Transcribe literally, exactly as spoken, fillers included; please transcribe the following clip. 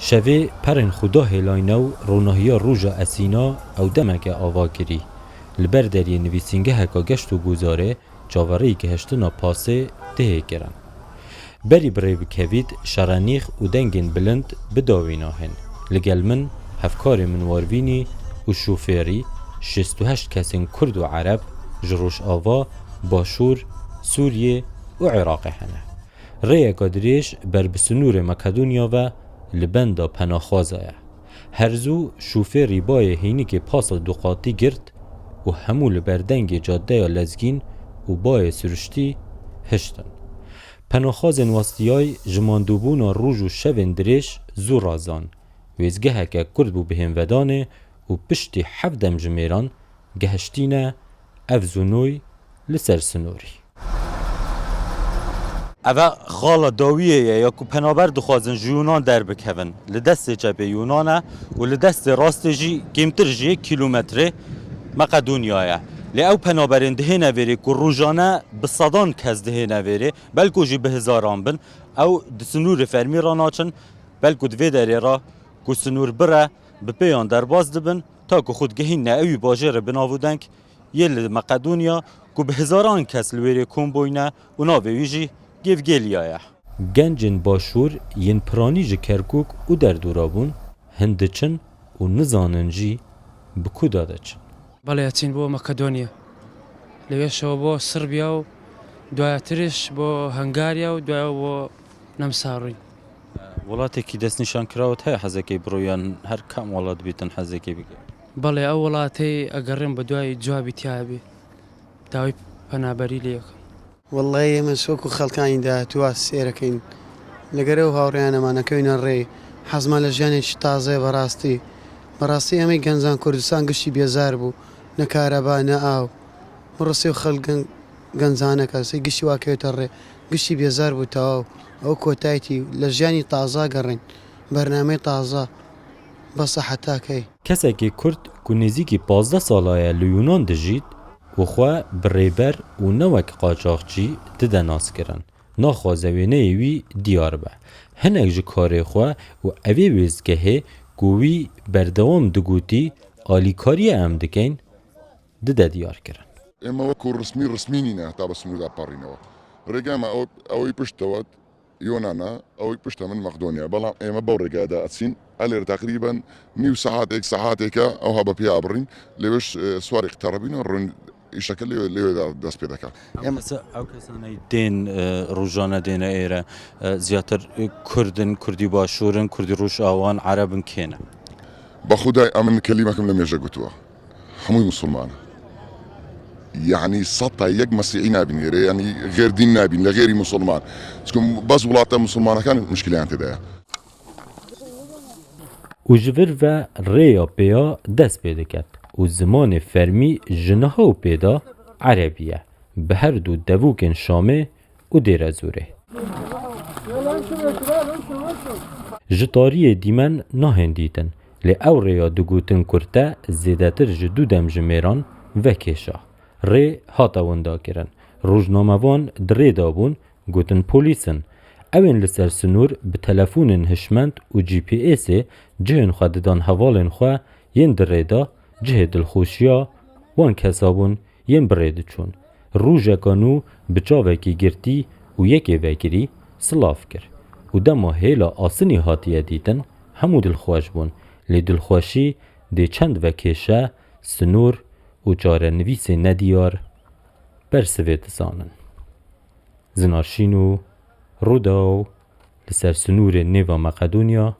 Şevê perên xwe da hêlayne û ronahiya roja Esîna ew demeke ava kirî. Li ber deriyê nivîsîngeheka geşt û guzarê çaverêyî gihiştina pasê dihê kirin. Berî bi rê bikevît, şerenîx û dengên bilind bi dawî nahên. Li gel min hevkarê min Warvînî û şofêrî, şêst û heşt kesên Kurd û Ereb ji Rojava, Başûr, Sûriyê û Iraqê hene. Rêyeka dirêj ber bi sinûrê Makedonya ve li benda penaxwaza ye. Her zû şofêrî bayê hênikê pasa duqatî girt û hemû li ber dengê cadeya lezgîn û bayê siruştî hiştin. Penaxwazên westiyayî ji mandûbûna roj û şevên dirêj zû razan. Wêzgeheke kurt bû bihênvedanê û piştî heft demjimêran gehiştîne ev zûnoy li ser sinorî. Eve xala dawiyê ye ya ku penaber dixwazin ji Yunan derbikevin. Li destê çepê Yunan e û li destê rastê jî kêmtir ji yek kîlometrê Meqedonya ye. Lê ew penaberên dihêne vêrê ku rojane bi sedan kes dihêne vêrê, belku jî bi hizaran bin, ew di sinûrê fermî re naçin, belku di vê derê re ku sinûr bir e, bi pêyan derbas dibin, ta ku xwe digihînne ewî bajêrê bi nav û deng yê li Meqedonya ku bi hizaran kes li wêrê kom bûyne û navê wî jî Gevgeliya ye. Gencên Başûr yên piranî ji Kerkûk û derdora bûn, hin diçin û nizanin jî bi ku de diçin. بەڵێ، ئەچین بۆ مەکەدۆنیا، لەوێشەوە بۆ سربیا و دوایاتریش بۆ هەنگاریا و دوای بۆ نەمساڕووین. Welatekî destnîşankirawit heye hezekê biroyan, her kam welat bîtin hezekê bike. بەڵێ، ئەو وڵاتەی ئەگەڕێن بە دوای جوابی تیابێ، داوای پەنابەری لێ یەکەم. وەڵڵاهی ئێمە وەکو خەڵکانی داهاتووە سێرەکەین. لەگەر ئەو هاوڕێیانەمان ئەکەوینە ڕێ. حەزمان لە ژیانێکی تازەیە بەڕاستی. بەڕاستی ئێمەی گەنجان کوردستان گشتی بێزار بوو. نە کارەبا، نە ئاو. بڕسێ و خەڵک گەن-، گەنجانەکە سەی گشتی واکەوێتە ڕێ. گشتی بێزار بوو تەواو. ئەو کۆتایەتی لە ژیانی تازە گەڕێن. بەرنامەی تازە. بەسە حەتاکەی. Kesekî Kurd ku nêzîkî pazdeh sala ye li Yunan dijît û xwe bi rêber û ne wek qaçaxçî dide naskirin, naxwaze wêneyê wî diyar be. Hinek ji karê xwe û evê wêzgehê ku wî berdewam digotî alîkariya em dikeyn, dide diyarkirin. ئێمە وەکو ڕسمی، ڕسمی نینە هەتا بە سنووردا پەڕینەوە. ڕێگەمە ئەو، ئەوەی پشتەوە یۆنانە، ئەوەی پشتە من مەقدۆنیا. بەڵام ئێمە بەو ڕێگادا ئەچین. ئەلێر تەقریبەن نیو سەعاتێک، سەعاتێکە ئەوها بە پێ ئابڕین. لەوێش، ئێ، سواری قتەڕەبین و ڕوون ئیشەکە لەوێ، لەوێدا دەست پێ دەکات. ئەم ئێمە کەسە-، ئەو کەسانەی دێن، ئێ، ڕۆژانە دێنە ئێرە، ئێ، زیاتر، ئێ، کوردن، کوردی باشوورن، کوردی ڕۆژاوان، عەرەبن، کێنە؟ بە خودای ئەمن کەلیمەکەم لە مێژە گوتووە. هەمووی موسڵمانە. یعنی سەد تا یەک مەسیحی نابین ئێرە، یعنی غێر دین نابین، لە غێری موسڵمان. چونکە بەس وڵاتە موسڵمانەکان مشکلیان تێدایە. û ji vir ve rêya pêya dest pê diket û zimanê fermî ji niha û pê de erebî ye, bi her du devûkên Şamê û Dêrezûrê. Ji tariyê dîmen nahên dîtin, lê ew rêya digotin kurte zêdetir ji du demjimêran vekêşa. Rê hate winda kirin. Rojnamevan di rê de bûn, gotin polîs in. Ewên li ser sinûr bi telefonên hişmend û G P S'ê cihên xwe didan hevalên xwe yên di rê de cihê dilxweşiya wan kesa bûn yên bi rê diçûn. Rojeka nû bi çavekî girtî û yekê vekirî silav kir û dema hêla asinî hatiye dîtin, hemû dilxweş bûn. Lê dilxweşî dê çend vekêşe, sinûr û çarenivîsê nediyar bersivê dizanin. Zinar Şîno, Rûdaw, li ser sinûrê nêva Meqedonya,